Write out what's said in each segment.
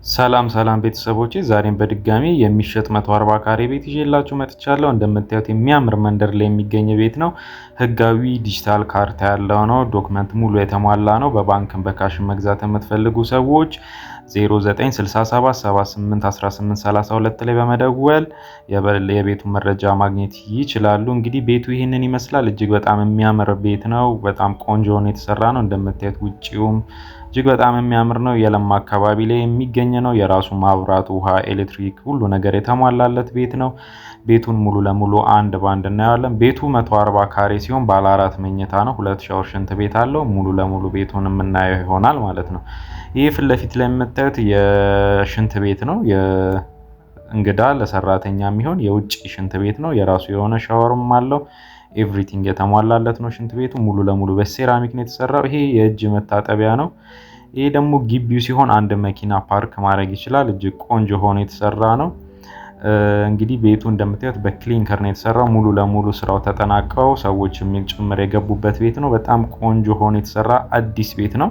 ሰላም ሰላም ቤተሰቦቼ፣ ዛሬም በድጋሚ የሚሸጥ 140 ካሬ ቤት ይዤላችሁ መጥቻለሁ። እንደምታዩት የሚያምር መንደር ላይ የሚገኝ ቤት ነው። ህጋዊ ዲጂታል ካርታ ያለው ነው። Document ሙሉ የተሟላ ነው። በባንክም በ cash መግዛት የምትፈልጉ ሰዎች 0967781832 ላይ በመደወል የቤቱ መረጃ ማግኘት ይችላሉ። እንግዲህ ቤቱ ይህንን ይመስላል። እጅግ በጣም የሚያምር ቤት ነው። በጣም ቆንጆ ሆኖ የተሰራ ነው። እንደምታዩት ውጪውም እጅግ በጣም የሚያምር ነው። የለማ አካባቢ ላይ የሚገኝ ነው። የራሱ ማብራት፣ ውሃ፣ ኤሌክትሪክ ሁሉ ነገር የተሟላለት ቤት ነው። ቤቱን ሙሉ ለሙሉ አንድ ባንድ እናየዋለን። ቤቱ 140 ካሬ ሲሆን ባለ 4 መኝታ ነው። 2 ሻወር ሽንት ቤት አለው። ሙሉ ለሙሉ ቤቱን የምናየው ይሆናል ማለት ነው። ይህ ፊት ለፊት ላይ የምታዩት የሽንት ቤት ነው። የእንግዳ ለሰራተኛ የሚሆን የውጭ ሽንት ቤት ነው። የራሱ የሆነ ሻወርም አለው። Everything የተሟላለት ነው። ሽንት ቤቱ ሙሉ ለሙሉ በሴራሚክ ነው የተሰራው። ይሄ የእጅ መታጠቢያ ነው። ይሄ ደግሞ ግቢው ሲሆን አንድ መኪና ፓርክ ማድረግ ይችላል። እጅግ ቆንጆ ሆኖ የተሰራ ነው። እንግዲህ ቤቱ እንደምታዩት በ clinker ነው የተሰራው። ሙሉ ለሙሉ ስራው ተጠናቀው ሰዎች ጭምር የገቡበት ቤት ነው። በጣም ቆንጆ ሆኖ የተሰራ አዲስ ቤት ነው።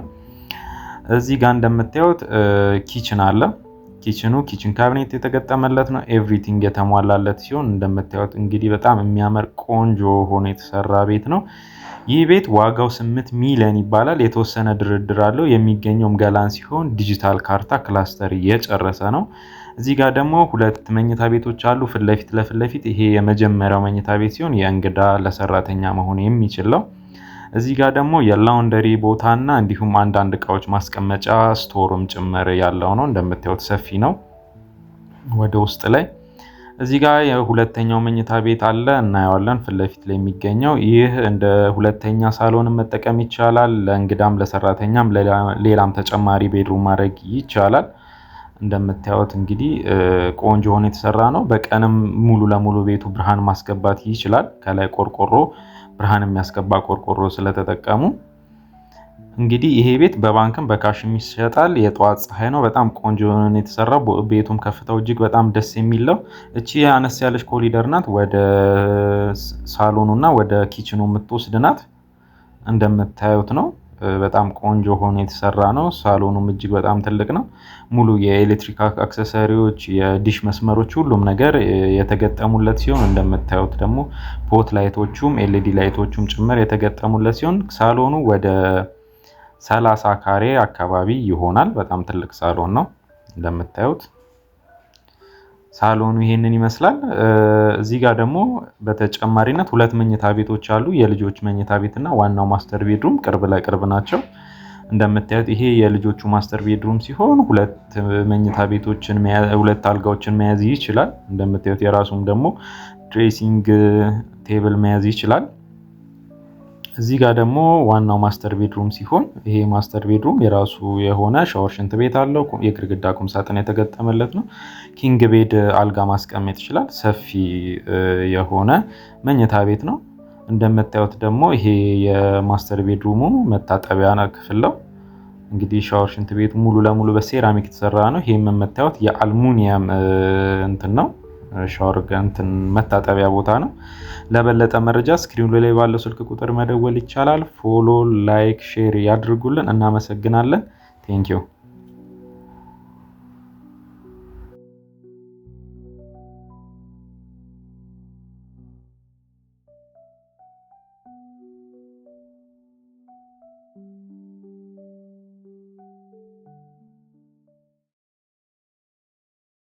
እዚህ ጋር እንደምታዩት kitchen አለ። Kitchen ኑ kitchen cabinet የተገጠመለት ነው። Everything የተሟላለት ሲሆን እንደምታዩት እንግዲህ በጣም የሚያምር ቆንጆ ሆኖ የተሰራ ቤት ነው። ይህ ቤት ዋጋው 8 ሚሊዮን ይባላል። የተወሰነ ድርድር አለው። የሚገኘውም ገላን ሲሆን ዲጂታል ካርታ cluster የጨረሰ ነው። እዚህ ጋር ደግሞ 2 መኝታ ቤቶች አሉ። ፊት ለፊት ለፊት ለፊት ይሄ የመጀመሪያው መኝታ ቤት ሲሆን የእንግዳ ለሰራተኛ መሆን የሚችል ነው። እዚህ ጋር ደግሞ የ laundry ቦታና እንዲሁም አንዳንድ እቃዎች ማስቀመጫ store ም ጭምር ያለው ነው። እንደምታዩት ሰፊ ነው ወደ ውስጥ ላይ። እዚህ ጋር የሁለተኛው መኝታ ቤት አለ፣ እናየዋለን። ፊት ለፊት ላይ የሚገኘው ይህ እንደ ሁለተኛ ሳሎን መጠቀም ይቻላል። ለእንግዳም ለሰራተኛም ሌላም ተጨማሪ bedroom ማድረግ ይቻላል። እንደምታዩት እንግዲህ ቆንጆ ሆኖ የተሰራ ነው። በቀንም ሙሉ ለሙሉ ቤቱ ብርሃን ማስገባት ይችላል። ከላይ ቆርቆሮ ብርሃን የሚያስገባ ቆርቆሮ ስለተጠቀሙ እንግዲህ ይሄ ቤት በባንክም በ cash ም ይሸጣል። የጠዋት ፀሐይ ነው። በጣም ቆንጆ ሆኖ የተሰራው። ቤቱም ከፍታው እጅግ በጣም ደስ የሚል ነው። እቺ አነስ ያለች ኮሊደር ናት። ወደ ሳሎኑና ወደ kitchen ኑ የምትወስድ ናት። እንደምታዩት ነው። በጣም ቆንጆ ሆኖ የተሰራ ነው። ሳሎኑም እጅግ በጣም ትልቅ ነው። ሙሉ የኤሌክትሪክ accessory ዎች፣ የዲሽ መስመሮች፣ ሁሉም ነገር የተገጠሙለት ሲሆን እንደምታዩት ደግሞ pot light ኦቹም LED light ኦቹም ጭምር የተገጠሙለት ሲሆን ሳሎኑ ወደ 30 ካሬ አካባቢ ይሆናል። በጣም ትልቅ ሳሎን ነው። እንደምታዩት ሳሎኑ ይሄንን ይመስላል። እዚህ ጋር ደግሞ በተጨማሪነት 2 መኝታ ቤቶች አሉ። የልጆች መኝታ ቤት እና ዋናው master bedroom ቅርብ ለቅርብ ናቸው። እንደምታዩት ይሄ የልጆቹ master bedroom ሲሆን 2 መኝታ ቤቶችን 2 አልጋዎችን መያዝ ይችላል። እንደምታዩት የራሱም ደግሞ dressing table መያዝ ይችላል። እዚህ ጋር ደግሞ ዋናው master bedroom ሲሆን ይሄ master bedroom የራሱ የሆነ ሻወር ሽንት ቤት አለው። የግድግዳ ቁም ሳጥን የተገጠመለት ነው። King bed አልጋ ማስቀመጥ ይችላል። ሰፊ የሆነ መኝታ ቤት ነው። እንደምታዩት ደግሞ ይሄ የ master bedroom ኡ መታጠቢያ ክፍል ነው። እንግዲህ ሻወር ሽንት ቤቱ ሙሉ ለሙሉ በሴራሚክ የተሰራ ነው። ይሄም የምታዩት የአልሙኒየም እንትን ነው። ሻወር እንትን መታጠቢያ ቦታ ነው። ለበለጠ መረጃ screen ኑ ላይ ባለው ስልክ ቁጥር መደወል ይቻላል። Follow፣ like፣ share ያድርጉልን። እናመሰግናለን። Thank you።